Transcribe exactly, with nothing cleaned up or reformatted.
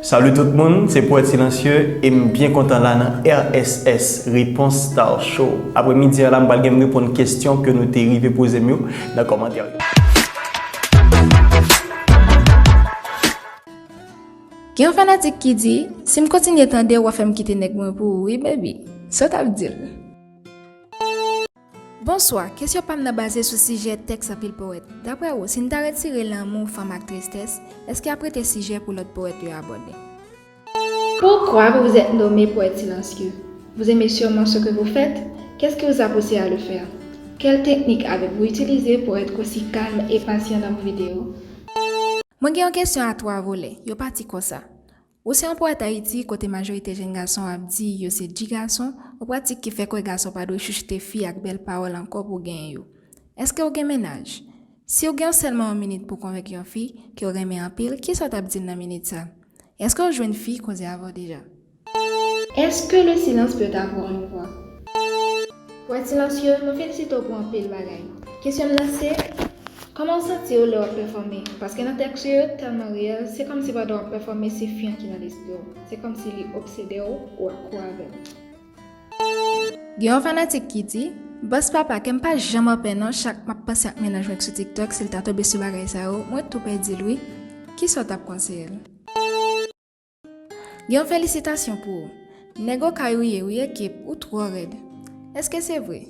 Salut tout moun, se Poète Silencieux e m byen kontan la nan R S S Repons Star Show. Aprè midi an la, m pral gen m reponn kesyon ke nou te rive poze m yo nan kòmantè yo. Gen yon fanatik ki di, si m kontinye tande w, w a fè m kite nèg mwen pou ou wi, baby. Sa w t ap di l? Bonswa, kesyon pa m nan baze sou sijè tèks anpil powèt. Daprè ou, si n ta retire lanmou, fanm ak tristès, èske ap rete sijè pou lòt powèt yo abòde? Pourquoi vous vous êtes nommé poète silencieux? Vous aimez sûrement ce que vous faites? Qu'est-ce qui vous a poussé à le faire? Quelle technique avez-vous utilisée pour être aussi calme et patient dans vos vidéos? Mwen gen yon kesyon a twa volè. Yo pati konsa. Ou se yon powèt Ayiti kote majorite jèn gason ap di yo se dji gason, yon pratik ki fè kwè gason pa dwe chouchoute fi ak bèl pawòl ankò pou genyen yo. Èske w gen mennaj? Si w gen sèlman yon minit pou konvenk yon fi ke w renmen anpil, kisa w t ap di l nan minit sa? Èske w jwenn fi koze avè w deja? Est-ce que le silence peut avoir une voix? Poète Silencieux, mwen felisite w pou anpil bagay. Kesyon m nan se, kòman w santi w lè w ap pèfòme? Paske nan tèks ou yo tèlman reyèl, se kòmsi pandan w ap pèfòme, se fi an ki nan lespri w. Se kòmsi li obsede w, ou akro avè l. Gen yon fanatik ki di, bòs papa, kè m pa janm anpè non, chak m ap panse ak mennaj mwen k sou TikTok, si l ta tonbe sou bagay sa yo, mwen tou pèdi l wi. Kisa w t ap konseye l? Gen yon felisitasyon pou ou. Nèg okay ou ye wi ekip, ou twò rèd. Èske se vre?